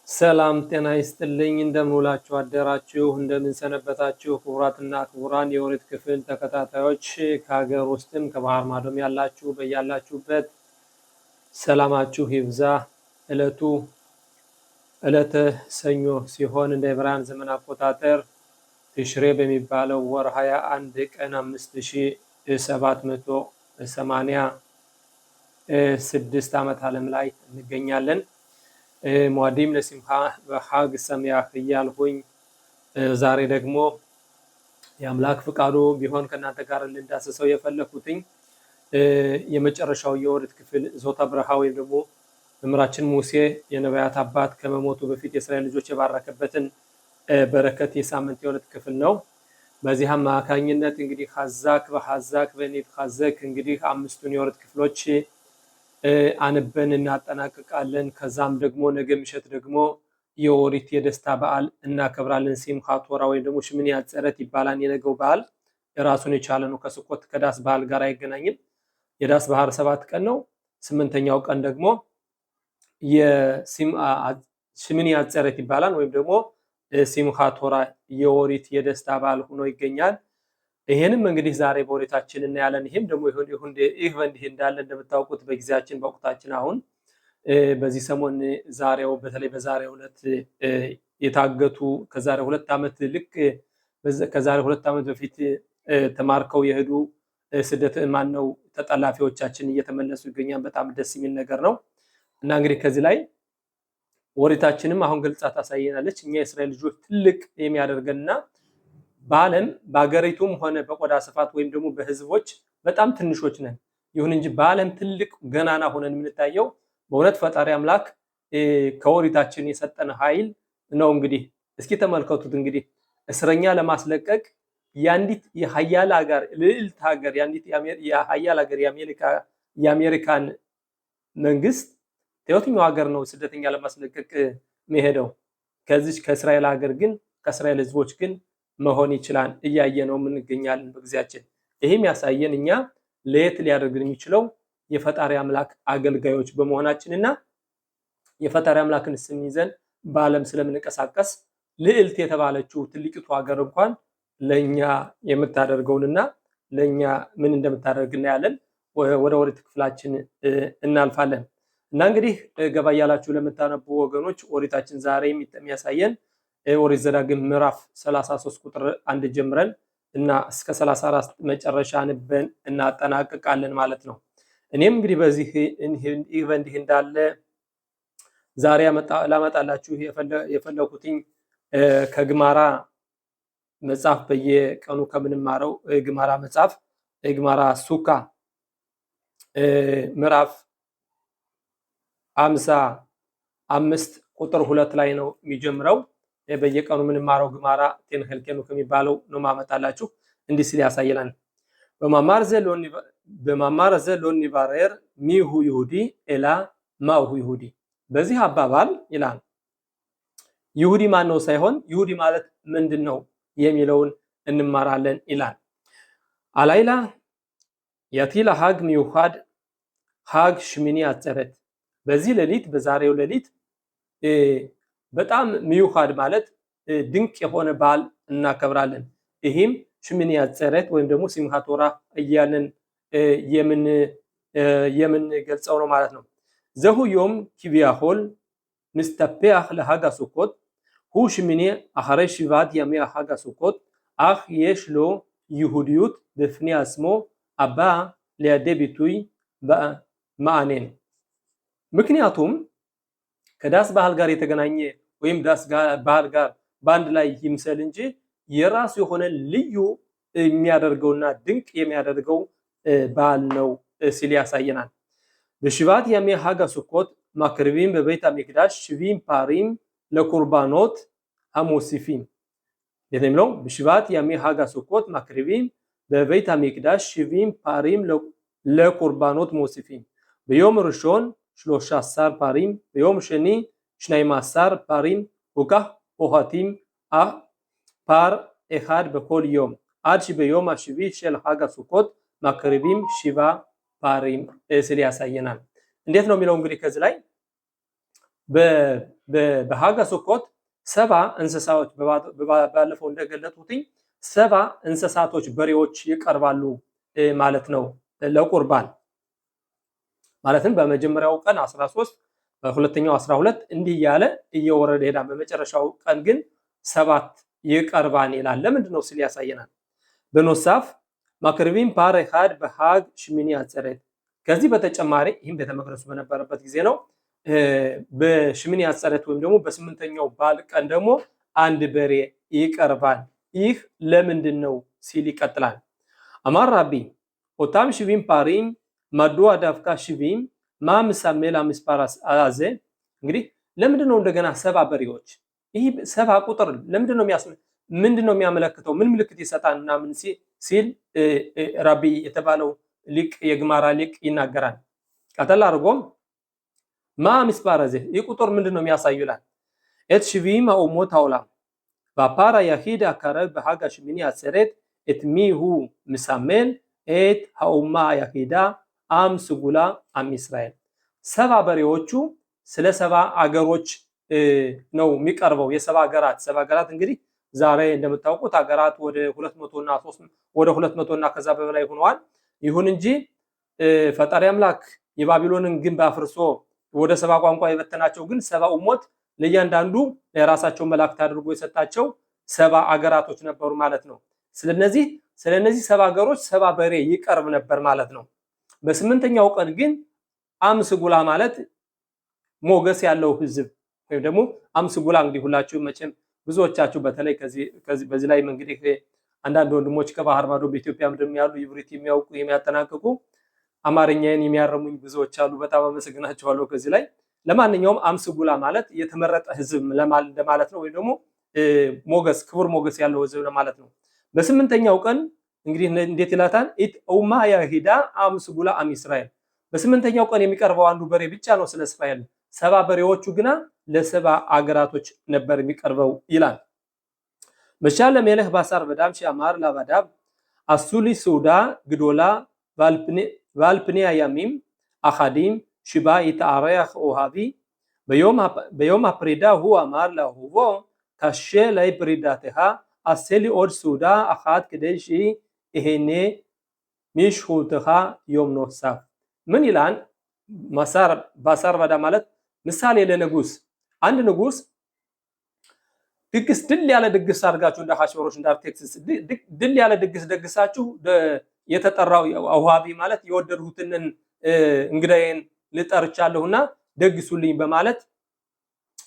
ሰላም ጤና ይስጥልኝ። እንደምን ውላችሁ አደራችሁ፣ እንደምን ሰነበታችሁ? ክቡራትና ክቡራን የኦሪት ክፍል ተከታታዮች ከሀገር ውስጥም ከባህር ማዶም ያላችሁ በያላችሁበት ሰላማችሁ ይብዛ። ዕለቱ ዕለተ ሰኞ ሲሆን እንደ ዕብራውያን ዘመን አቆጣጠር ትሽሬ በሚባለው ወር 21 ቀን 5786 ዓመት ዓለም ላይ እንገኛለን። מועדים לשמחה וחג שמח እያልሁኝ ዛሬ ደግሞ የአምላክ ፍቃዱ ቢሆን ከእናንተ ጋር ልንዳስሰው የፈለኩትኝ የመጨረሻው የኦሪት ክፍል זאת הברכה ወይም ደግሞ መምህራችን ሙሴ የነቢያት አባት ከመሞቱ በፊት የእስራኤል ልጆች የባረከበትን በረከት የሳምንት የኦሪት ክፍል ነው። በዚህ አማካኝነት እንግዲህ חזק וחזק ונתחזק እንግዲህ አምስቱን የኦሪት ክፍሎች አንብበን እናጠናቅቃለን። ከዛም ደግሞ ነገ ምሽት ደግሞ የኦሪት የደስታ በዓል እናከብራለን። ሲምኻት ቶራ ወይም ደግሞ ሽሚኒ አጸረት ይባላል። የነገው በዓል ራሱን የቻለ ነው። ከስኮት ከዳስ በዓል ጋር አይገናኝም። የዳስ ባህር 7 ቀን ነው። ስምንተኛው ቀን ደግሞ ሽሚኒ አጸረት ይባላል ወይም ደግሞ ሲምኻት ቶራ የኦሪት የደስታ በዓል ሆኖ ይገኛል። ይሄንም እንግዲህ ዛሬ በኦሪታችን እናያለን። ይሄም ደግሞ ይህ በእንዲህ እንዳለ እንደምታውቁት በጊዜያችን በወቅታችን አሁን በዚህ ሰሞን ዛሬው በተለይ በዛሬው ዕለት የታገቱ ከዛሬ 2 ዓመት ልክ ከዛሬ 2 ዓመት በፊት ተማርከው የሄዱ ስደት ማነው ተጠላፊዎቻችን እየተመለሱ ይገኛል። በጣም ደስ የሚል ነገር ነው እና እንግዲህ ከዚህ ላይ ኦሪታችንም አሁን ገልጻ ታሳየናለች። እኛ የእስራኤል ልጆች ትልቅ የሚያደርገንና በዓለም በአገሪቱም ሆነ በቆዳ ስፋት ወይም ደግሞ በህዝቦች በጣም ትንሾች ነን። ይሁን እንጂ በዓለም ትልቅ ገናና ሆነን የምንታየው በእውነት ፈጣሪ አምላክ ከኦሪታችን የሰጠን ኃይል ነው። እንግዲህ እስኪ ተመልከቱት። እንግዲህ እስረኛ ለማስለቀቅ የአንዲት የሀያል ሀገር ልዕልት ሀገር የአንዲት የሀያል ሀገር የአሜሪካን መንግስት የትኛው ሀገር ነው ስደተኛ ለማስለቀቅ የሚሄደው? ከዚች ከእስራኤል ሀገር ግን ከእስራኤል ህዝቦች ግን መሆን ይችላል። እያየ ነው እንገኛለን በጊዜያችን። ይህም ያሳየን እኛ ለየት ሊያደርግን የሚችለው የፈጣሪ አምላክ አገልጋዮች በመሆናችንና የፈጣሪ አምላክን ስም ይዘን በዓለም ስለምንቀሳቀስ ልዕልት የተባለችው ትልቂቱ ሀገር እንኳን ለእኛ የምታደርገውንና ለእኛ ምን እንደምታደርግ እናያለን። ወደ ኦሪት ክፍላችን እናልፋለን እና እንግዲህ ገባ እያላችሁ ለምታነቡ ወገኖች ኦሪታችን ዛሬ የሚያሳየን ኦሪት ዘዳግም ምዕራፍ 33 ቁጥር 1 ጀምረን እና እስከ 34 መጨረሻ አንብበን እናጠናቅቃለን ማለት ነው። እኔም እንግዲህ በዚህ ይህ በእንዲህ እንዳለ ዛሬ ላመጣላችሁ የፈለኩትኝ ከግማራ መጽሐፍ በየቀኑ ከምንማረው ግማራ መጽሐፍ ግማራ ሱካ ምዕራፍ 55 ቁጥር 2 ላይ ነው የሚጀምረው። በየቀኑ የምንማረው ግማራ תן חלקנו ከሚባለው ነው ማመጣላችሁ። እንዲህ ሲል ያሳየናል። במאמר זה לא נברר מיהו יהודי אלא מהו יהודי። በዚህ አባባል ይላል ይሁዲ ማን ነው ሳይሆን ይሁዲ ማለት ምንድን ነው የሚለውን እንማራለን ይላል። הלילה יתחיל החג המיוחד חג שמיני עצרת። በዚህ ሌሊት በዛሬው ሌሊት በጣም מיוחד ማለት ድንቅ የሆነ በዓል እናከብራለን። ይህም ሽሚኒ አጸረት ወይም ደግሞ ሲምሃ ቶራ እያልን የምንገልጸው ነው ማለት ነው። זהו יום כביכול מסתפח לחג הסוכות הוא שמיני אחרי שבעת ימי חג הסוכות אך יש לו ייחודיות בפני עצמו הבאה לידי ביטוי מעניין። ምክንያቱም ከዳስ ባህል ጋር የተገናኘ ወይም ዳስ ባህል ጋር በአንድ ላይ ይምሰል እንጂ የራሱ የሆነ ልዩ የሚያደርገውና ድንቅ የሚያደርገው በዓል ነው ሲል ያሳየናል። בשבעת ימי חג הסוכות מקריבים בבית המקדש 70 פרים לקורבנות המוספים የሚለው בשבעת ימי חג הסוכות מקריבים בבית המקדש 70 פרים לקורבנות מוספים ביום ראשון 13 פרים ביום שני 12 פרים וכך פוחתים פר אחד בכל יום עד שביום השביעי של חג הסוכות מקריבים 7 פרים ሲል ያሳየናል። እንዴት ነው የሚለው እንግዲህ ከዚህ ላይ በሀገ ሱኮት 70 እንስሳዎች ባለፈው እንደገለጡትኝ 70 እንስሳቶች በሬዎች ይቀርባሉ ማለት ነው ለቁርባን። ማለትም በመጀመሪያው ቀን 13፣ በሁለተኛው 12 እንዲህ እያለ እየወረደ ሄዳ በመጨረሻው ቀን ግን 7 ይቀርባል ይላል። ለምንድን ነው ሲል ያሳየናል። בנוסף מקריבים פר אחד בחג שמיני עצרת። ከዚህ በተጨማሪ ይህም ቤተ መቅደሱ በነበረበት ጊዜ ነው። በሽሚኒ አጸረት ወይም ደግሞ በስምንተኛው በዓል ቀን ደግሞ አንድ በሬ ይቀርባል። ይህ ለምንድን ነው ሲል ይቀጥላል። אמר רבי אותם 70 פרים מדוע דווקא 70 מה מסמל המספר הזה። እንግዲህ ለምንድን ነው እንደገና 70 በሬዎች? ይህ 70 ቁጥር ለምንድን ነው ምንድን ነው የሚያመለክተው? ምን ምልክት ይሰጣል? ምናምን ሲል ራቢ የተባለው ሊቅ የግማራ ሊቅ ይናገራል። ቀጠል አድርጎም מה המספר הזה ይህ ቁጥር ምንድን ነው የሚያሳዩ ይላል። את 70 אומות העולם והפר היחיד הקרב בחג השמיני עצרת את מי הוא מסמל? את האומה היחידה עם סגולה עם ישראל። 70 በሬዎቹ ስለ 70 አገሮች ነው የሚቀርበው። የ70 ሀገራት፣ 70 ሀገራት እንግዲህ ዛሬ እንደምታውቁት ሀገራት ወደ 200 እና 3 ወደ 200 እና ከዛ በላይ ሆነዋል። ይሁን እንጂ ፈጣሪ አምላክ የባቢሎንን ግንብ አፍርሶ ወደ 70 ቋንቋ የበተናቸው ግን 70 אומות ለእያንዳንዱ የራሳቸው መላእክት አድርጎ የሰጣቸው 70 አገራቶች ነበሩ ማለት ነው። ስለነዚህ 70 አገሮች 70 በሬ ይቀርብ ነበር ማለት ነው። በስምንተኛው ቀን ግን עם סגולה ማለት ሞገስ ያለው ህዝብ ወይም ደግሞ עם סגולה እንግዲህ ሁላችሁ መቼም ብዙዎቻችሁ በተለይ ከዚህ በዚህ ላይ እንግዲህ አንዳንድ ወንድሞች ከባህር ማዶ በኢትዮጵያ ምድር ያሉ עברית የሚያውቁ የሚያጠናቅቁ አማርኛዬን የሚያረሙኝ ብዙዎች አሉ። በጣም አመሰግናቸዋለሁ። ከዚህ ላይ ለማንኛውም עם סגולה ማለት የተመረጠ ህዝብ ለማለት ነው፣ ወይም ደግሞ ሞገስ ክቡር ሞገስ ያለው ህዝብ ለማለት ነው። በስምንተኛው ቀን እንግዲህ እንዴት ይላታል? את האומה היחידה עם סגולה עם ישראל። በስምንተኛው ቀን የሚቀርበው አንዱ በሬ ብቻ ነው ስለ እስራኤል። 70 በሬዎቹ ግና ለ70 አገራቶች ነበር የሚቀርበው ይላል። משל למלך בשר ודם שאמר לעבדיו עשו לי סעודה גדולה ועל פני ימים אחדים שבה יתארח אוהבי ביום הפרידה הוא אמר לאהובו קשה לי פרידתך עשה לי עוד סעודה אחת כדי שאהנה משהותך יום נוסף። ምን ይላል? בשר ודם ማለት ምሳሌ ለንጉስ። አንድ ንጉስ ድግስ ድል ያለ ድግስ አድርጋችሁ እንደ አሐሽዌሮሽ እንደ አርጤክስስ ድል ያለ ድግስ ደግሳችሁ የተጠራው אהובי ማለት የወደድሁትን እንግዳዬን ልጠርቻለሁና ደግሱልኝ በማለት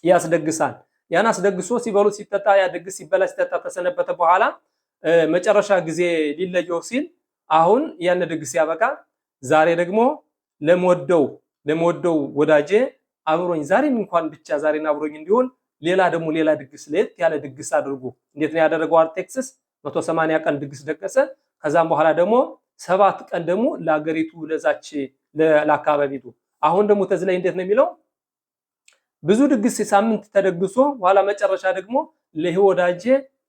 ያስደግሳል። ያን አስደግሶ ሲበሉ ሲጠጣ ያ ድግስ ሲበላ ሲጠጣ ተሰነበተ በኋላ መጨረሻ ጊዜ ሊለየው ሲል አሁን ያን ድግስ ያበቃ ዛሬ ደግሞ ለምወደው ወዳጄ አብሮኝ ዛሬን እንኳን ብቻ ዛሬን አብሮኝ እንዲሆን ሌላ ደግሞ ሌላ ድግስ ለየት ያለ ድግስ አድርጉ። እንዴት ነው ያደረገው? አርጤክስስ 180 ቀን ድግስ ደገሰ። ከዛም በኋላ ደግሞ 7 ቀን ደግሞ ለሀገሪቱ ለዛች ለአካባቢቱ። አሁን ደግሞ ተዚህ ላይ እንዴት ነው የሚለው? ብዙ ድግስ ሳምንት ተደግሶ ኋላ መጨረሻ ደግሞ ለዚህ ወዳጄ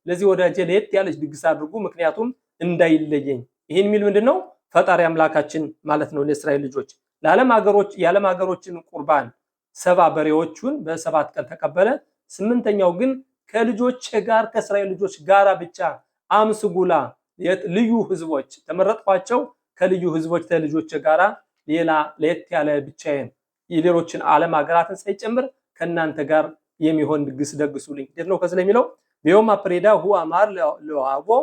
ለዚህ ወዳጄ ለየት ያለች ድግስ አድርጉ፣ ምክንያቱም እንዳይለየኝ። ይህን የሚል ምንድነው? ፈጣሪ አምላካችን ማለት ነው። ለእስራኤል ልጆች ለዓለም ሀገሮች የዓለም ሀገሮችን ቁርባን 70 በሬዎቹን በ7 ቀን ተቀበለ። ስምንተኛው ግን ከልጆች ጋር ከእስራኤል ልጆች ጋራ ብቻ עם סגולה ልዩ ህዝቦች ተመረጥኳቸው ከልዩ ህዝቦች ከልጆች ጋራ ሌላ ለየት ያለ ብቻዬን የሌሎችን ዓለም ሀገራትን ሳይጨምር ከእናንተ ጋር የሚሆን ድግስ ደግሱልኝ። እንዴት ነው ከዚህ ላይ የሚለው? ביום הפרידה הוא אמר לאוהבו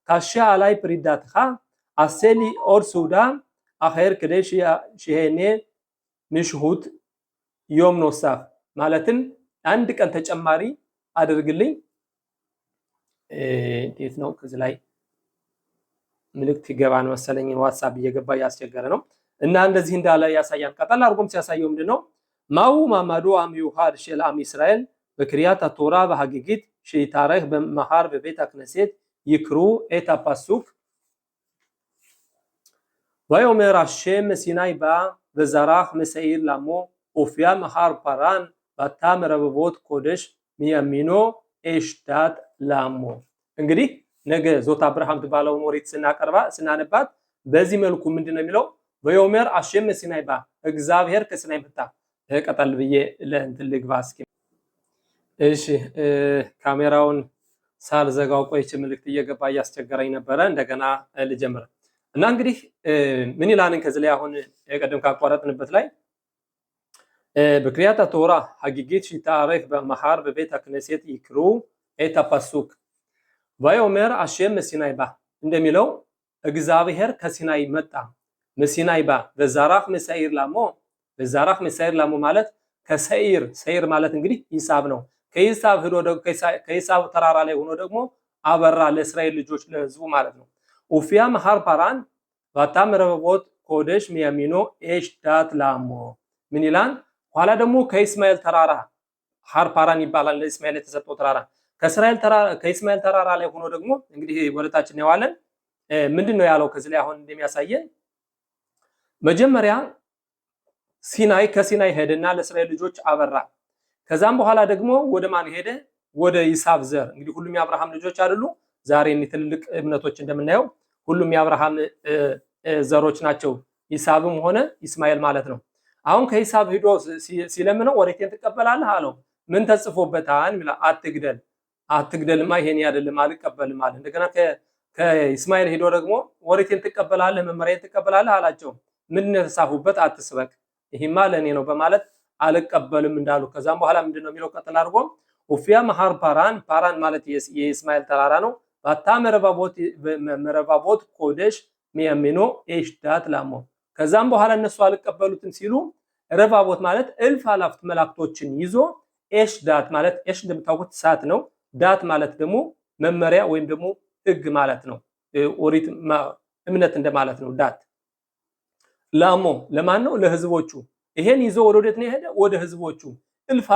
קשה עלי פרידתך עשה לי עוד סעודה אחר כדי שאהנה משהות יום נוסף ማለትም አንድ ቀን ተጨማሪ አድርግልኝ። እንዴት ነው ከዚህ ላይ ምልክት ይገባን መሰለኝ ዋትሳፕ እየገባ እያስቸገረ ነው። እና እንደዚህ እንዳለ ያሳያል። ቀጠል አድርጎም ሲያሳየው ምንድነው? מהו מעמדו המיוחד של עם ישראל בקריאת התורה והחגיגית שיתארך מחר בבית הכנסת יקראו את הפסוק ויאמר השם מסיני בא וזרח משעיר למו הופיע מהר פארן ותן רבבות קודש מימינו אש דת למו። እንግዲህ ነገ ዞት አብርሃም ትባለውን ኦሪት ስናቀርባ ስናነባት በዚህ መልኩ ምንድነው የሚለው? ויאמר השם מסיני בא እግዚአብሔር ከሲናይ መጣ። ቀጠል ብዬ ለእንትን ልግባ እስኪ። እሺ፣ ካሜራውን ሳልዘጋው ቆይቼ ምልክት እየገባ እያስቸገረኝ ነበረ። እንደገና ልጀምር እና እንግዲህ ምን ይላልን ከዚህ ላይ አሁን የቀደም ካቋረጥንበት ላይ בקריאת התורה חגיגית שתערך מחר בבית הכנסת יקראו את הפסוק ויאמר השם מסיני בא እንደሚለው እግዚአብሔር ከሲናይ መጣ። מסיני בא וזרח משעיר לעמו። וזרח משעיר לעמו ማለት ከሰይር፣ ሰይር ማለት እንግዲህ ኤሳው ነው። ከኤሳው ሂዶ ከኤሳው ተራራ ላይ ሆኖ ደግሞ አበራ ለእስራኤል ልጆች ለህዝቡ ማለት ነው። הופיע מהר פארן ותמ רבבות קודש מימינו אש דת לעמו። ምን ይላል? ኋላ ደግሞ ከኢስማኤል ተራራ፣ הר פארן ይባላል ለኢስማኤል የተሰጠው ተራራ፣ ከእስራኤል ተራራ ከኢስማኤል ተራራ ላይ ሆኖ ደግሞ እንግዲህ ወደታች እናየዋለን። ምንድን ነው ያለው? ከዚህ ላይ አሁን እንደሚያሳየን መጀመሪያ ሲናይ ከሲናይ ሄደና ለእስራኤል ልጆች አበራ። ከዛም በኋላ ደግሞ ወደ ማን ሄደ? ወደ ኤሳው ዘር። እንግዲህ ሁሉም የአብርሃም ልጆች አይደሉ። ዛሬ እኒ ትልልቅ እምነቶች እንደምናየው ሁሉም የአብርሃም ዘሮች ናቸው። ኤሳውም ሆነ ኢስማኤል ማለት ነው። አሁን ከኤሳው ሂዶ ሲለምነው ኦሪቴን ትቀበላለህ አለው። ምን ተጽፎበታል? አትግደል። አትግደልማ ይሄን አይደለም፣ አልቀበልም አለ። እንደገና ከኢስማኤል ሂዶ ደግሞ ኦሪቴን ትቀበላለህ፣ መመሪያዬን ትቀበላለህ አላቸው። ምንድን ነው የተጻፉበት? አትስረቅ፣ ይሄማ ለእኔ ነው በማለት አልቀበልም እንዳሉ። ከዛም በኋላ ምንድን ነው የሚለው? ቀጥል አድርጎ הופיע מהר פארן፣ ፓራን ማለት የኢስማኤል ተራራ ነው። ותמ רבבות קודש מימינו אש דת לעמו። ከዛም በኋላ እነሱ አልቀበሉትም ሲሉ רבבות ማለት እልፍ አላፍት መላእክቶችን ይዞ אש דת ማለት אש እንደምታውቁት እሳት ነው። דת ማለት ደግሞ መመሪያ ወይም ደግሞ ህግ ማለት ነው። ኦሪት እምነት እንደማለት ነው። דת לעמו ለማን ነው? ለህዝቦቹ። ይሄን ይዞ ወደ ወዴት ነው የሄደ? ወደ ህዝቦቹ። እልፍ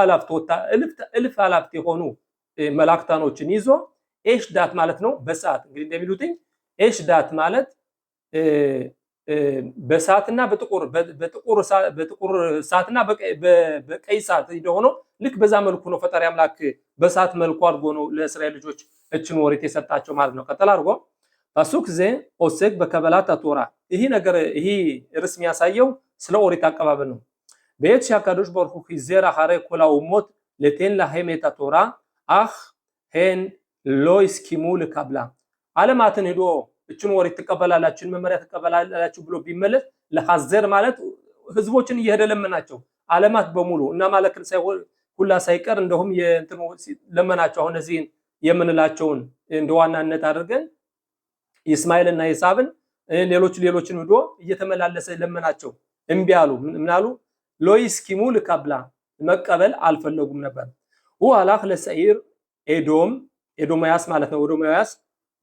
አላፍት የሆኑ መላእክታኖችን ይዞ אש דת ማለት ነው። በሰዓት እንግዲህ እንደሚሉትኝ אש דת ማለት በእሳትና በጥቁር እሳትና በቀይ እሳት እንደሆነ ልክ በዛ መልኩ ነው። ፈጣሪ አምላክ በእሳት መልኩ አድርጎ ነው ለእስራኤል ልጆች እችን ኦሪት የሰጣቸው ማለት ነው። ቀጠል አድርጎ פסוק זה עוסק בקבלת התורה። ይህ ነገር ይህ ርዕስ የሚያሳየው ስለ ኦሪት አቀባበል ነው። בעת שהקדוש ברוך הוא חיזר אחרי כל האומות ליתן להם את התורה אך הן לא הסכימו לקבלה። ዓለማትን ሂዶ እችን ኦሪት ትቀበላላችሁ፣ መመሪያ ትቀበላላችሁ ብሎ ቢመለስ፣ לחזר ማለት ህዝቦችን እየሄደ ለመናቸው፣ ዓለማት በሙሉ እና ማለክን ሳይሆን ሁላ ሳይቀር እንደውም የእንትኑ ለመናቸው። አሁን እነዚህን የምንላቸውን እንደ ዋናነት አድርገን ኢስማኤልና ኤሳብን ሌሎች ሌሎችን ሂዶ እየተመላለሰ ለመናቸው። እምቢ አሉ። ምን አሉ? לא הסכימו לקבלה፣ መቀበል አልፈለጉም ነበር። הוא הלך לשעיר אדום፣ ኤዶማያስ ማለት ነው። ኤዶማያስ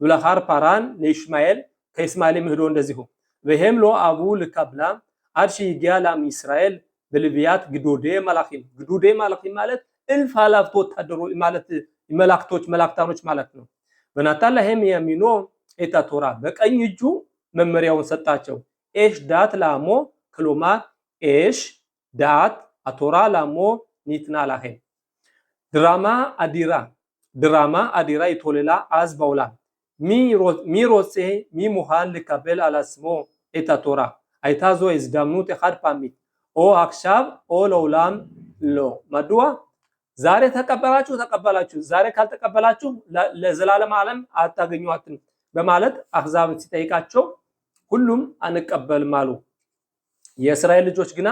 ולהר פארן לישמעאל፣ ከኢስማኤልም ሂዶ እንደዚሁ והם לא אבו לקבלה עד שהגיע לעם ישראל בלוויית גדודי מלאכים። גדודי מלאכים ማለት እልፍ አላፍት ወታደሮች ማለት መላእክቶች መላእክታኖች ማለት ነው። ונתן להם מימינו את התורה፣ በቀኝ እጁ መመሪያውን ሰጣቸው። אש דת לעמו כלומר אש דת התורה לעמו ניתנה להם። דרמה אדירה, דרמה אדירה התחוללה אז בעולם. מי רוצה, מי מוכן לקבל על עצמו את התורה? הייתה זו הזדמנות חד פעמית, או עכשיו או לעולם לא. מדוע? ዛሬ ተቀበላችሁ ተቀበላችሁ፣ ዛሬ ካልተቀበላችሁ ለዘላለም ዓለም አታገኟትም በማለት አሕዛብን ሲጠይቃቸው ሁሉም አንቀበልም አሉ። የእስራኤል ልጆች ግና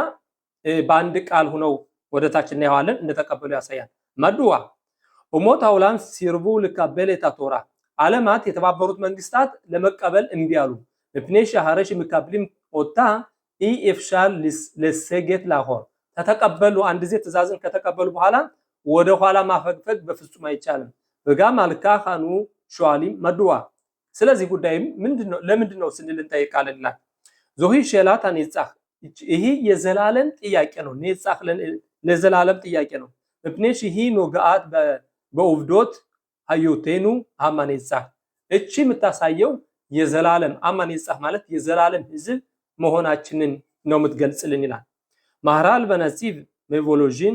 በአንድ ቃል ሁነው ወደ ታች እናየዋለን እንደተቀበሉ ያሳያል። מדוע אומות העולם סירבו לקבל את התורה? ዓለማት የተባበሩት መንግስታት ለመቀበል እምቢ አሉ። מפני שאחרי שמקבלים אותה אי אפשר לסגת לאחור። ከተቀበሉ አንድ ጊዜ ትእዛዝን ከተቀበሉ በኋላ ወደ ኋላ ማፈግፈግ በፍጹም አይቻልም። וגם על כך אנו שואלים מדוע። ስለዚህ ጉዳይም ምንድነው ለምንድን ነው ስንል እንጠይቃለን ይላል። זוהי שאלת הנצח፣ ይህ የዘላለም ጥያቄ ነው። נצח ለዘላለም ጥያቄ ነው። מפני שהיא נוגעת בעובדות היותנו עם הנצח። እቺ የምታሳየው የዘላለም עם הנצח ማለት የዘላለም ህዝብ መሆናችንን ነው የምትገልጽልን ይላል። מהר"ל והנצי"ב מוולוז'ין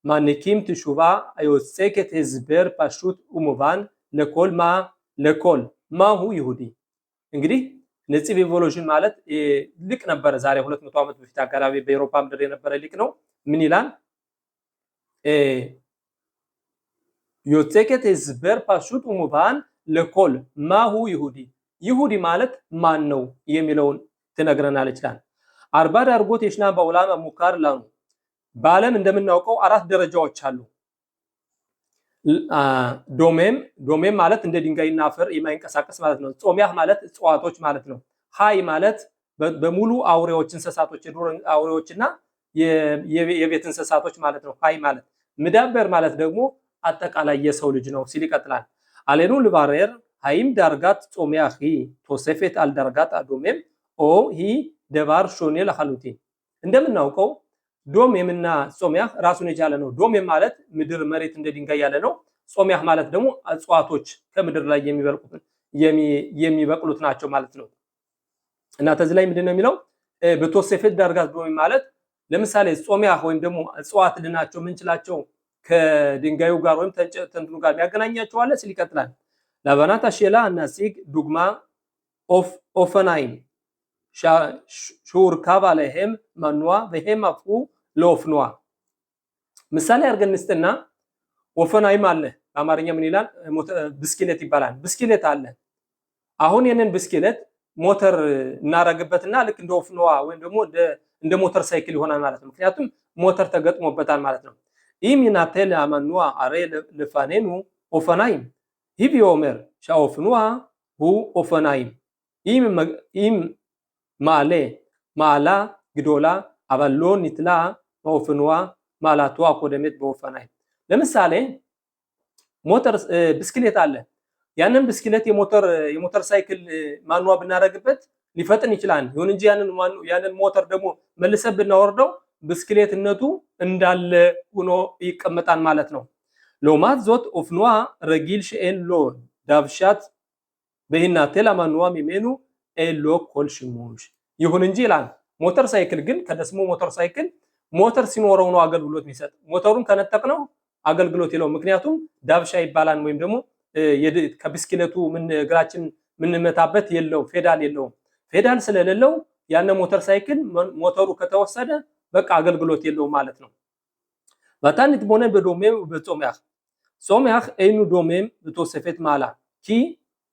מעניקים תשובה היוצקת הסבר פשוט ומובן לכל מה לכל מהו יהודי። እንግዲህ ነፂብ ቮሎዥን ማለት ሊቅ ነበረ። ዛሬ 200 ዓመት በፊት አካባቢ በኤሮፓ ምድር የነበረ ሊቅ ነው። ምን ይላል? יוצקת הסבר פשוט ומובן לכל מהו יהודי፣ ይሁዲ ማለት ማን ነው የሚለውን ትነግረናለች ይላል። ארבע דרגות ישנן בעולם המוכר לנו፣ በዓለም እንደምናውቀው አራት ደረጃዎች አሉ። דומם፣ דומם ማለት እንደ ድንጋይና አፈር የማይንቀሳቀስ ማለት ነው። צומח ማለት እጽዋቶች ማለት ነው። חי ማለት በሙሉ አውሬዎች፣ እንስሳቶች፣ የዱር አውሬዎችና የቤት እንስሳቶች ማለት ነው። חי ማለት። מדבר ማለት ደግሞ አጠቃላይ የሰው ልጅ ነው ሲል ይቀጥላል። עלינו לברר האם דרגת צומח היא תוספת על דרגת הדומם או היא דבר שונה לחלוטין። እንደምናውቀው דומם ና צומח ራሱን የቻለ ነው። דומם ማለት ምድር መሬት እንደ ድንጋይ ያለ ነው። צומח ማለት ደግሞ እጽዋቶች ከምድር ላይ የሚበቅሉት ናቸው ማለት ነው። እና ተዚህ ላይ ምንድን ነው የሚለው? בתוספת דרגת דומם ማለት ለምሳሌ צומח ወይም ደግሞ እጽዋት ልናቸው ምንችላቸው ከድንጋዩ ጋር ወይም ተንትኑ ጋር የሚያገናኛቸው አለ ሲል ይቀጥላል። להבנת השאלה נציג דוגמה אופניים שהורכב עליהם מנוע והם הפכו לאופנוע። ምሳሌ አድርገን እንስጥና אופניים አለ። በአማርኛ ምን ይላል? ብስክሌት ይባላል። ብስክሌት አለ። አሁን ይህንን ብስክሌት ሞተር እናረግበትና ልክ እንደ אופנוע ወይም ደግሞ እንደ ሞተር ሳይክል ይሆናል ማለት ነው። ምክንያቱም ሞተር ተገጥሞበታል ማለት ነው። אם יינטל המנוע הרי לפנינו אופניים הוי אומר שהאופנוע הוא אופניים עם מעלה מעלה גדולה אבל לא ניטלה מאופנוע מעלתו הקודמת באופניים። ለምሳሌ ሞተር ብስክሌት አለ። ያንን ብስክሌት የሞተር ሳይክል מנוע ብናደርግበት ሊፈጥን ይችላል። ይሁን እንጂ ያንን ሞተር ደግሞ መልሰን ብናወርደው ብስክሌትነቱ እንዳለ ሆኖ ይቀመጣል ማለት ነው። לעומת זאת אופנוע רגיל שאין לו דוושת בהינטל המנוע ממנו אין לו כל שימוש። ይሁን እንጂ ይላል ሞተር ሳይክል ግን ከደስሞ ሞተር ሳይክል ሞተር ሲኖረው ነው አገልግሎት የሚሰጥ። ሞተሩን ከነጠቅነው አገልግሎት የለውም። ምክንያቱም דוושה ይባላል ወይም ደግሞ ከብስክሌቱ ምን እግራችን የምንመታበት የለው፣ ፌዳል የለውም። ፌዳል ስለሌለው ያነ ሞተር ሳይክል ሞተሩ ከተወሰደ በቃ አገልግሎት የለውም ማለት ነው። ועתה נתבונן בדומם ובצומח. צומח אינו דומם בתוספת מעלה, כי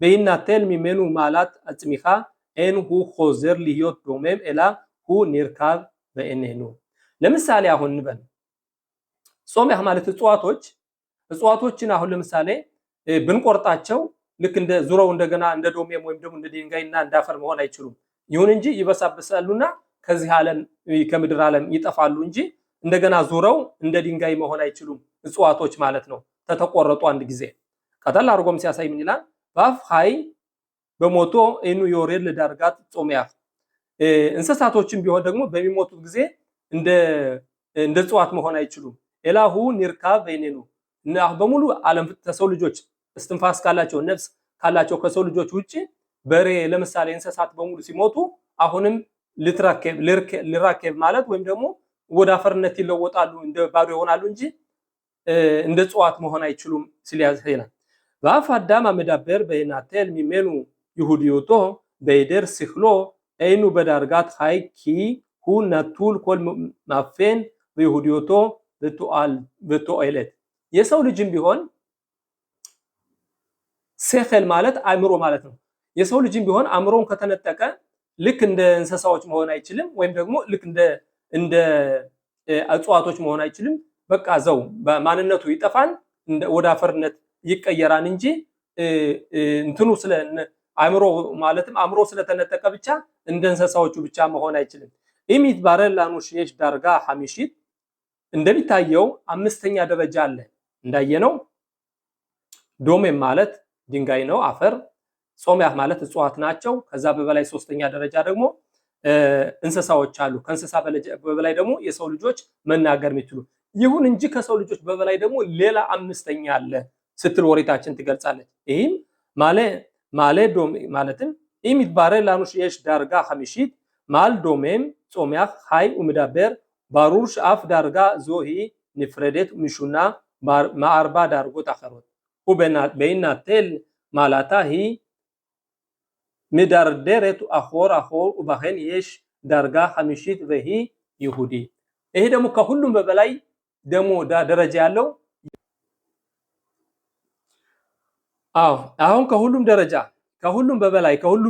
בהינטל ממנו מעלת הצמיחה אין הוא חוזר להיות דומם אלא הוא נרקב ואיננו። ለምሳሌ አሁን እንበል צומח ማለት እጽዋቶች፣ እጽዋቶችን አሁን ለምሳሌ ብንቆርጣቸው ልክ እንደ ዙረው እንደገና እንደ דומם ወይም ደግሞ እንደ ድንጋይና እንደ አፈር መሆን አይችሉም። ይሁን እንጂ ይበሳበሳሉና ከዚህ ዓለም ከምድር ዓለም ይጠፋሉ እንጂ እንደገና ዙረው እንደ ድንጋይ መሆን አይችሉም እጽዋቶች ማለት ነው። ተተቆረጡ አንድ ጊዜ። ቀጠል አድርጎም ሲያሳይ ምን ይላል? ואף חי במותו אינו יורד לדרגת צומח። እንስሳቶችም ቢሆን ደግሞ በሚሞቱት ጊዜ እንደ እጽዋት መሆን አይችሉም። אלא הוא נרקב ואיננו። በሙሉ ዓለም ከሰው ልጆች እስትንፋስ ካላቸው ነፍስ ካላቸው ከሰው ልጆች ውጭ በሬ ለምሳሌ እንስሳት በሙሉ ሲሞቱ አሁንም ልራኬብ ማለት ወይም ደግሞ ወደ አፈርነት ይለወጣሉ፣ እንደ ባዶ ይሆናሉ እንጂ እንደ እጽዋት መሆን አይችሉም ሲል ይላል። ואף אדם המדבר בהינטל ממנו יהודיותו בהיעדר שכלו אינו בדרגת חי כי הוא נטול כל מאפיין ביהודיותו ותועלת። የሰው ልጅም ቢሆን שכל ማለት አእምሮ ማለት ነው። የሰው ልጅም ቢሆን አእምሮውን ከተነጠቀ ልክ እንደ እንስሳዎች መሆን አይችልም፣ ወይም ደግሞ ልክ እንደ እጽዋቶች መሆን አይችልም። በቃ ዘው ማንነቱ ይጠፋል፣ ወደ አፈርነት ይቀየራል እንጂ እንትኑ ስለ አእምሮ ማለትም አእምሮ ስለተነጠቀ ብቻ እንደ እንስሳዎቹ ብቻ መሆን አይችልም። אם יתברר לנו שיש דרגה חמישית፣ እንደሚታየው አምስተኛ ደረጃ አለ። እንዳየነው דומם ማለት ድንጋይ ነው አፈር። צומח ማለት እጽዋት ናቸው። ከዛ በበላይ ሶስተኛ ደረጃ ደግሞ እንስሳዎች አሉ። ከእንስሳ በበላይ ደግሞ የሰው ልጆች መናገር የሚችሉ። ይሁን እንጂ ከሰው ልጆች በበላይ ደግሞ ሌላ አምስተኛ አለ ስትል ኦሪታችን ትገልጻለች። ይህም מעלה ማለትም אם יתברר לנו שיש דרגה חמישית מעל דומם צומח חי ומדבר ברור שאף דרגה זו היא נפרדת ומשונה מארבע דרגות אחרות ובהינטל מעלתה היא מדרדרת אחור אחור ובכן יש דרגה חמישית והיא יהודי። ይሄ ደግሞ ከሁሉም በበላይ ደግሞ ደረጃ ያለው አዎ፣ አሁን ከሁሉም ደረጃ ከሁሉም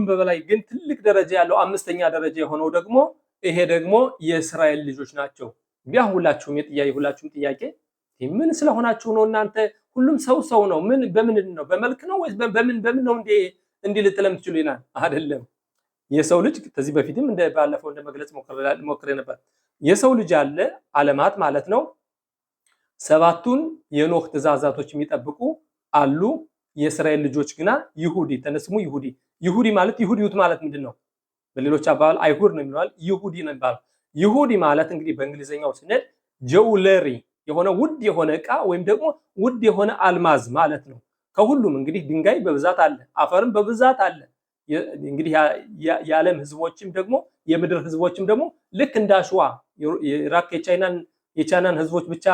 በበላይ ግን ትልቅ ደረጃ ያለው አምስተኛ ደረጃ የሆነው ደግሞ ይሄ ደግሞ የእስራኤል ልጆች ናቸው። እንግዲህ አሁን ሁላችሁም ጥያቄ ምን ስለሆናችሁ ነው እናንተ? ሁሉም ሰው ሰው ነው። ምን በምንድን ነው? በመልክ ነው ወይስ በምን ነው እንዴ እንዲህ ልትለም ትችሉ ይላል? አይደለም። የሰው ልጅ ከዚህ በፊትም እንደ ባለፈው እንደ መግለጽ ሞክሬ ነበር። የሰው ልጅ አለ፣ ዓለማት ማለት ነው። ሰባቱን የኖህ ትእዛዛቶች የሚጠብቁ አሉ። የእስራኤል ልጆች ግና ይሁዲ ተነስሙ ይሁዲ። ይሁዲ ማለት ይሁዲዩት ማለት ምንድን ነው? በሌሎች አባባል አይሁድ ነው የሚለዋል። ይሁዲ ነው የሚባለው። ይሁዲ ማለት እንግዲህ በእንግሊዝኛው ስንል jewelry የሆነ ውድ የሆነ ዕቃ ወይም ደግሞ ውድ የሆነ አልማዝ ማለት ነው። ከሁሉም እንግዲህ ድንጋይ በብዛት አለ፣ አፈርም በብዛት አለ። እንግዲህ የዓለም ህዝቦችም ደግሞ የምድር ህዝቦችም ደግሞ ልክ እንደ አሸዋ የኢራቅ የቻይናን ህዝቦች ብቻ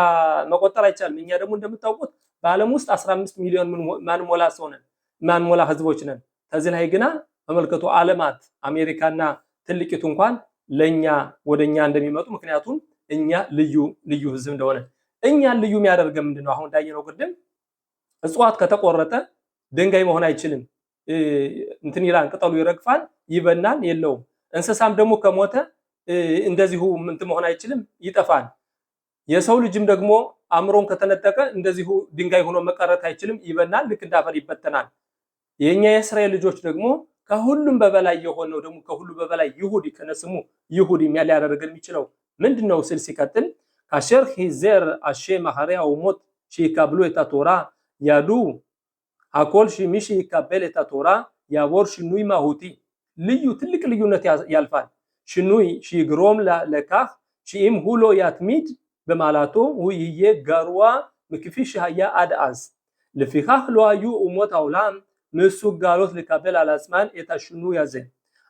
መቆጠር አይቻልም። እኛ ደግሞ እንደምታውቁት በዓለም ውስጥ 15 ሚሊዮን ማንሞላ ሰው ነን፣ ማንሞላ ህዝቦች ነን። ከዚህ ላይ ግና ተመልከቱ፣ ዓለማት አሜሪካና ትልቂቱ እንኳን ለኛ ወደኛ እንደሚመጡ፣ ምክንያቱም እኛ ልዩ ልዩ ህዝብ እንደሆነ። እኛን ልዩ የሚያደርገን ምንድን ነው? አሁን እንዳየነው ቅድም እጽዋት ከተቆረጠ ድንጋይ መሆን አይችልም። እንትን ይላል፣ ቅጠሉ ይረግፋል፣ ይበናል፣ የለውም። እንስሳም ደግሞ ከሞተ እንደዚሁ እንትን መሆን አይችልም፣ ይጠፋል። የሰው ልጅም ደግሞ አእምሮን ከተነጠቀ እንደዚሁ ድንጋይ ሆኖ መቀረት አይችልም፣ ይበናል፣ ልክ እንዳፈር ይበተናል። የኛ የእስራኤል ልጆች ደግሞ ከሁሉም በበላይ የሆነው ደግሞ ከሁሉ በበላይ ይሁዲ ከነስሙ ይሁዲ ሊያደርገን የሚችለው ምንድን ነው ስል ሲቀጥል כאשר חזר השם אחרי האומות שיקבלו את התורה ידעו הכל שמי שיקבל את התורה יעבור שינוי מהותי ልዩ ትልቅ ልዩነት ያልፋል። שינוי שיגרום לכך שאם הוא לא יתמיד במעלתו הוא יהיה גרוע מכפי שהיה עד אז. לפיכך לא היו אומות העולם מסוגלות לקבל על עצמן את השינוי הזה.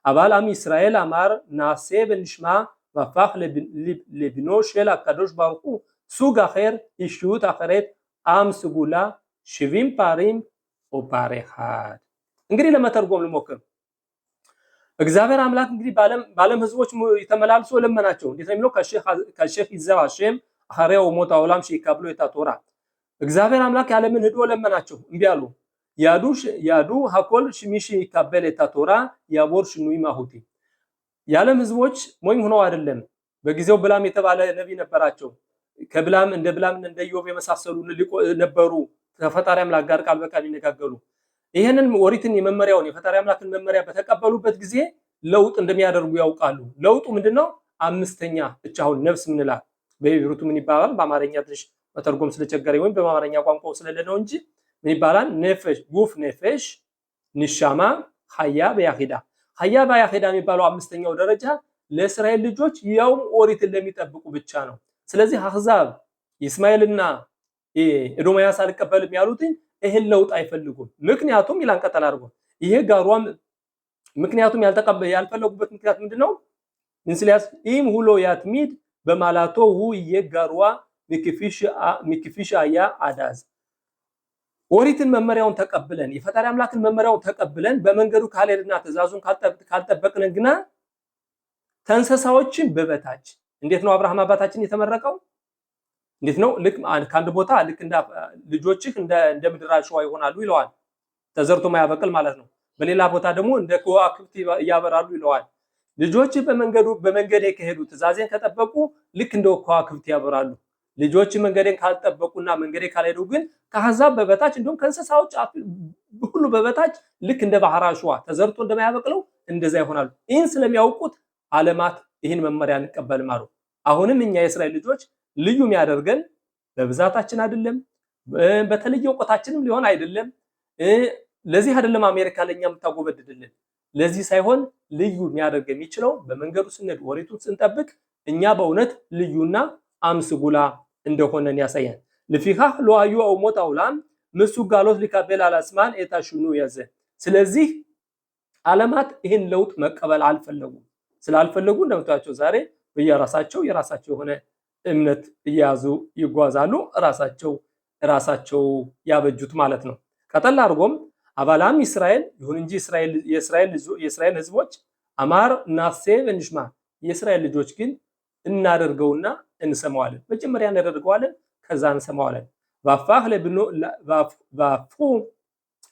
אבל עם ישראל אמר נעשה ונשמע והפך לבנו של הקדוש ברוך הוא סוג אחר, אישיות אחרת, עם סגולה, 70 פרים ופר אחד። እንግዲህ ለመተርጎም ልሞክር። እግዚአብሔር አምላክ እንግዲህ በዓለም ህዝቦች ተመላልሶ ለመናቸው። እንዴት ነው የሚለው? כאשר חזר השם אחרי אומות העולם שיקבלו את התורה። እግዚአብሔር አምላክ የዓለምን ሂዶ ለመናቸው፣ እምቢ አሉ። ידעו הכל שמי שיקבל את התורה יעבור שינוי מהותי። የዓለም ህዝቦች ሞኝ ሆነው አይደለም። በጊዜው ብላም የተባለ ነቢይ ነበራቸው። ከብላም እንደ ብላም እንደ ኢዮብ የመሳሰሉ ነበሩ፣ ከፈጣሪ አምላክ ጋር ቃል በቃል ይነጋገሩ። ይህንን ኦሪትን የመመሪያውን የፈጣሪ አምላክን መመሪያ በተቀበሉበት ጊዜ ለውጥ እንደሚያደርጉ ያውቃሉ። ለውጡ ምንድነው? አምስተኛ እች አሁን ነፍስ ምንላት በኢብሪቱ ምን ይባላል? በአማርኛ ትንሽ መተርጎም ስለቸገረኝ ወይም በአማርኛ ቋንቋው ስለሌለ ነው እንጂ ምን ይባላል? נפש፣ גוף፣ נפש፣ נשמה፣ חיה ויחידה። חיה ויחידה የሚባለው አምስተኛው ደረጃ ለእስራኤል ልጆች ያውም ኦሪትን ለሚጠብቁ ብቻ ነው። ስለዚህ አህዛብ እስማኤልና ኤዶምያስ አልቀበልም ያሉትን ይህን ለውጥ አይፈልጉም። ምክንያቱም ይላን ቀጠል አድርጎ ይሄ ጋሯም ምክንያቱም ያልፈለጉበት ምክንያት ምንድነው? እንስሊያስ אם הוא לא יתמיד במעלתו הוא יהיה גרוע מכפי שהיה עד אז። ኦሪትን መመሪያውን ተቀብለን የፈጣሪ አምላክን መመሪያውን ተቀብለን በመንገዱ ካልሄድና ትእዛዙን ካልጠበቅን ግና ከእንስሳዎችን በበታች። እንዴት ነው አብርሃም አባታችን የተመረቀው? እንዴት ነው? ልክ ከአንድ ቦታ ልክ እንደ ልጆችህ እንደ ምድር አሸዋ ይሆናሉ ይለዋል። ተዘርቶ ማያበቅል ማለት ነው። በሌላ ቦታ ደግሞ እንደ ከዋክብት ያበራሉ ይለዋል። ልጆችህ በመንገዴ ከሄዱ፣ ትእዛዜን ከጠበቁ ልክ እንደ ከዋክብት ያበራሉ። ልጆች መንገዴን ካልጠበቁና መንገዴ ካልሄዱ ግን ከአሕዛብ በበታች እንዲሁም ከእንስሳዎች ሁሉ በበታች ልክ እንደ ባህር አሸዋ ተዘርቶ እንደማያበቅለው እንደዛ ይሆናሉ። ይህን ስለሚያውቁት ዓለማት ይህን መመሪያ አንቀበልም አሉ። አሁንም እኛ የእስራኤል ልጆች ልዩ የሚያደርገን በብዛታችን አይደለም፣ በተለየ እውቀታችንም ሊሆን አይደለም። ለዚህ አይደለም አሜሪካ ለእኛ የምታጎበድድልን። ለዚህ ሳይሆን ልዩ የሚያደርግ የሚችለው በመንገዱ ስንሄድ ኦሪቱን ስንጠብቅ እኛ በእውነት ልዩና עם סגולה እንደሆነን ያሳያል። לפיכך לא היו אומות העולם מסוגלות לקבל על עצמן את השינוי הזה። ስለዚህ ዓለማት ይህን ለውጥ መቀበል አልፈለጉም። ስላልፈለጉ እንደምታዩቸው ዛሬ በየራሳቸው የራሳቸው የሆነ እምነት እየያዙ ይጓዛሉ። ራሳቸው ራሳቸው ያበጁት ማለት ነው። ቀጠል አድርጎም אבל עם ישראל ይሁን እንጂ የእስራኤል ህዝቦች אמר נעשה ונשמע የእስራኤል ልጆች ግን እናደርገውና እንሰማዋለን። መጀመሪያ እናደርገዋለን፣ ከዛ እንሰማዋለን። והפכו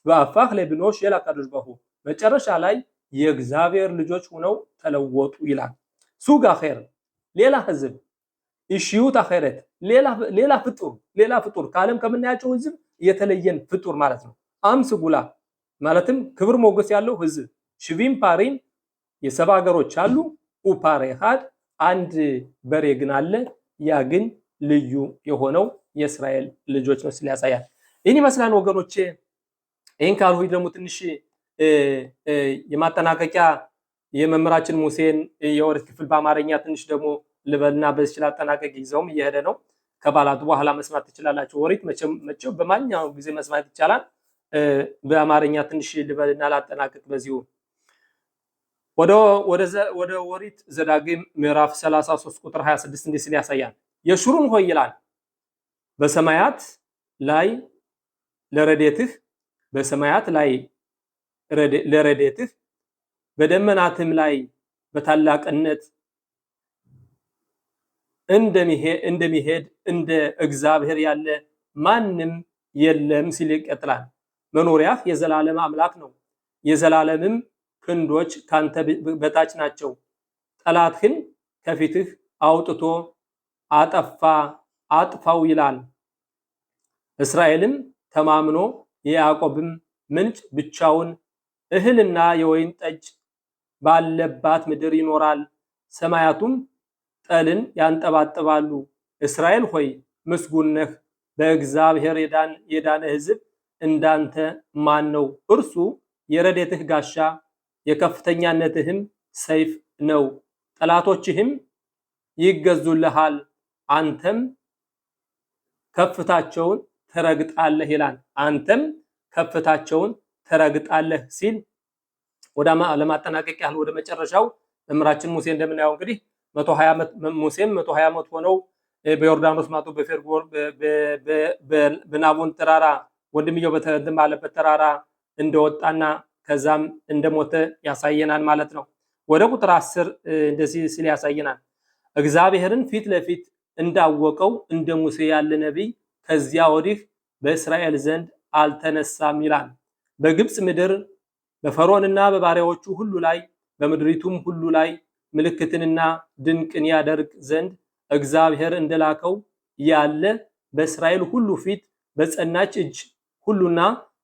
והפך לבנו של הקדוש ברוך הוא መጨረሻ ላይ የእግዚአብሔር ልጆች ሆነው ተለወጡ ይላል። סוג אחר ሌላ ህዝብ፣ אישיות אחרת ሌላ ፍጡር፣ ሌላ ፍጡር ከዓለም ከምናያቸው ህዝብ የተለየን ፍጡር ማለት ነው። עם סגולה ማለትም ክብር ሞገስ ያለው ህዝብ። שבעים פרים የ70 ሀገሮች አሉ። ופר אחד አንድ በሬ ግን አለ። ያ ግን ልዩ የሆነው የእስራኤል ልጆች ነው ሲል ያሳያል። ይህን ይመስላል ወገኖቼ። ይህን ካልሁኝ ደግሞ ትንሽ የማጠናቀቂያ የመምህራችን ሙሴን የኦሪት ክፍል በአማርኛ ትንሽ ደግሞ ልበልና በዚህ ላጠናቀቅ፣ ጊዜውም እየሄደ ነው። ከበዓላቱ በኋላ መስማት ትችላላችሁ። ኦሪት መቼም በማንኛውም ጊዜ መስማት ይቻላል። በአማርኛ ትንሽ ልበልና ላጠናቅቅ በዚሁ። ወደ ኦሪት ዘዳግም ምዕራፍ 33 ቁጥር 26 እንዲህ ሲል ያሳያል። የሹሩን ሆይ ይላል፣ በሰማያት ላይ ለረድኤትህ፣ በሰማያት ላይ ለረድኤትህ፣ በደመናትም ላይ በታላቅነት እንደሚሄድ እንደ እግዚአብሔር ያለ ማንም የለም ሲል ይቀጥላል። መኖሪያህ የዘላለም አምላክ ነው፣ የዘላለምም ክንዶች ካንተ በታች ናቸው። ጠላትህን ከፊትህ አውጥቶ አጠፋ አጥፋው ይላል። እስራኤልም ተማምኖ የያዕቆብም ምንጭ ብቻውን እህልና የወይን ጠጅ ባለባት ምድር ይኖራል። ሰማያቱም ጠልን ያንጠባጥባሉ። እስራኤል ሆይ ምስጉን ነህ። በእግዚአብሔር የዳነ ሕዝብ እንዳንተ ማን ነው? እርሱ የረድኤትህ ጋሻ የከፍተኛነትህም ሰይፍ ነው። ጠላቶችህም ይገዙልሃል፣ አንተም ከፍታቸውን ትረግጣለህ ይላል። አንተም ከፍታቸውን ትረግጣለህ ሲል ወደ ለማጠናቀቅ ያህል ወደ መጨረሻው መምህራችን ሙሴ እንደምናየው እንግዲህ 120 ዓመት፣ ሙሴም 120 ዓመት ሆነው በዮርዳኖስ ማዶ በፌርጎር በናቦን ተራራ ወንድምየው በተንትን ባለበት ተራራ እንደወጣና ከዛም እንደሞተ ያሳየናል ማለት ነው። ወደ ቁጥር 10 እንደዚህ ሲል ያሳየናል። እግዚአብሔርን ፊት ለፊት እንዳወቀው እንደ ሙሴ ያለ ነቢይ ከዚያ ወዲህ በእስራኤል ዘንድ አልተነሳም ይላል። በግብፅ ምድር በፈርዖንና በባሪያዎቹ ሁሉ ላይ በምድሪቱም ሁሉ ላይ ምልክትንና ድንቅን ያደርግ ዘንድ እግዚአብሔር እንደላከው ያለ በእስራኤል ሁሉ ፊት በጸናች እጅ ሁሉና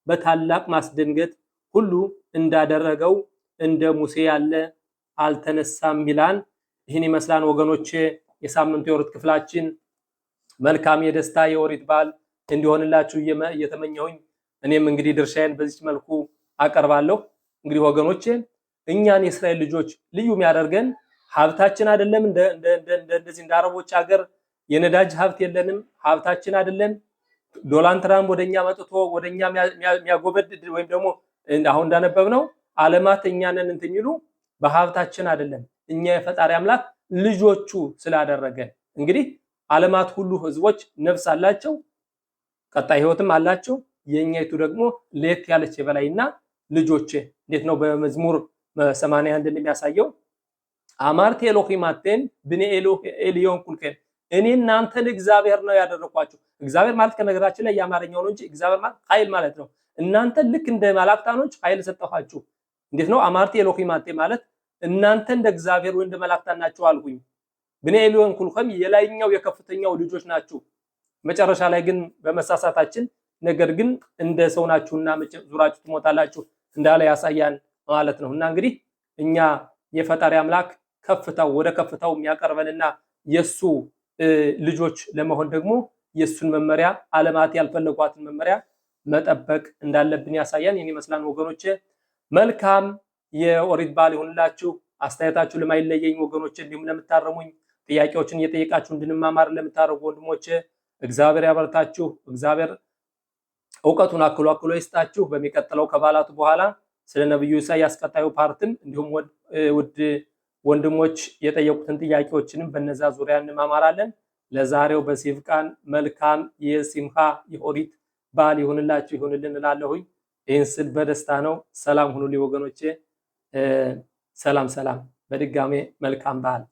በታላቅ ማስደንገጥ ሁሉ እንዳደረገው እንደ ሙሴ ያለ አልተነሳም ይላል። ይህን ይመስላል ወገኖቼ የሳምንቱ የኦሪት ክፍላችን። መልካም የደስታ የኦሪት በዓል እንዲሆንላችሁ እየተመኘሁኝ እኔም እንግዲህ ድርሻዬን በዚች መልኩ አቀርባለሁ። እንግዲህ ወገኖቼ እኛን የእስራኤል ልጆች ልዩ የሚያደርገን ሀብታችን አይደለም። እንደዚህ እንደ አረቦች ሀገር የነዳጅ ሀብት የለንም። ሀብታችን አይደለም። ዶናልድ ትራምፕ ወደኛ መጥቶ ወደኛ የሚያጎበድድ ወይም ደግሞ አሁን እንዳነበብነው ዓለማት እኛንን እንትን የሚሉ በሀብታችን አይደለም። እኛ የፈጣሪ አምላክ ልጆቹ ስላደረገን። እንግዲህ ዓለማት ሁሉ ህዝቦች ነፍስ አላቸው፣ ቀጣይ ህይወትም አላቸው። የኛይቱ ደግሞ ለየት ያለች የበላይና ልጆቼ እንዴት ነው በመዝሙር 81 እንደሚያሳየው אמרתי אלהים אתם בני עליון כלכם፣ እኔ እናንተን እግዚአብሔር ነው ያደረኳችሁ። እግዚአብሔር ማለት ከነገራችን ላይ የአማርኛው ነው እንጂ እግዚአብሔር ማለት ኃይል ማለት ነው። እናንተ ልክ እንደ መላእክታኖች ኃይል ሰጠኋችሁ። እንዴት ነው? אמרתי אלהים אתם ማለት እናንተ እንደ እግዚአብሔር ወይ እንደ መላእክታን ናችሁ አልኩኝ። בני עליון כלכם የላይኛው የከፍተኛው ልጆች ናችሁ። መጨረሻ ላይ ግን በመሳሳታችን ነገር ግን እንደ ሰው ናችሁና ዙራችሁ ትሞታላችሁ እንዳለ ያሳያል ማለት ነው። እና እንግዲህ እኛ የፈጣሪ አምላክ ከፍታው ወደ ከፍታው የሚያቀርበንና የሱ ልጆች ለመሆን ደግሞ የሱን መመሪያ፣ ዓለማት ያልፈለጓትን መመሪያ መጠበቅ እንዳለብን ያሳያል። ይህን ይመስላል ወገኖቼ። መልካም የኦሪት በዓል ይሁንላችሁ። አስተያየታችሁ ለማይለየኝ ወገኖቼ፣ እንዲሁም ለምታረሙኝ፣ ጥያቄዎችን እየጠየቃችሁ እንድንማማር ለምታደርጉ ወንድሞቼ እግዚአብሔር ያበርታችሁ። እግዚአብሔር እውቀቱን አክሎ አክሎ ይስጣችሁ። በሚቀጥለው ከበዓላቱ በኋላ ስለ ነብዩ ኢሳያስ ቀጣዩ part ም እንዲሁም ውድ ወንድሞች የጠየቁትን ጥያቄዎችንም በነዛ ዙሪያ እንማማራለን። ለዛሬው በሲፍቃን መልካም የሲምሃ የኦሪት በዓል ይሁንላችሁ ይሁንልን እላለሁኝ። ይህን ስል በደስታ ነው። ሰላም ሁኑልኝ ወገኖቼ። ሰላም ሰላም። በድጋሜ መልካም በዓል።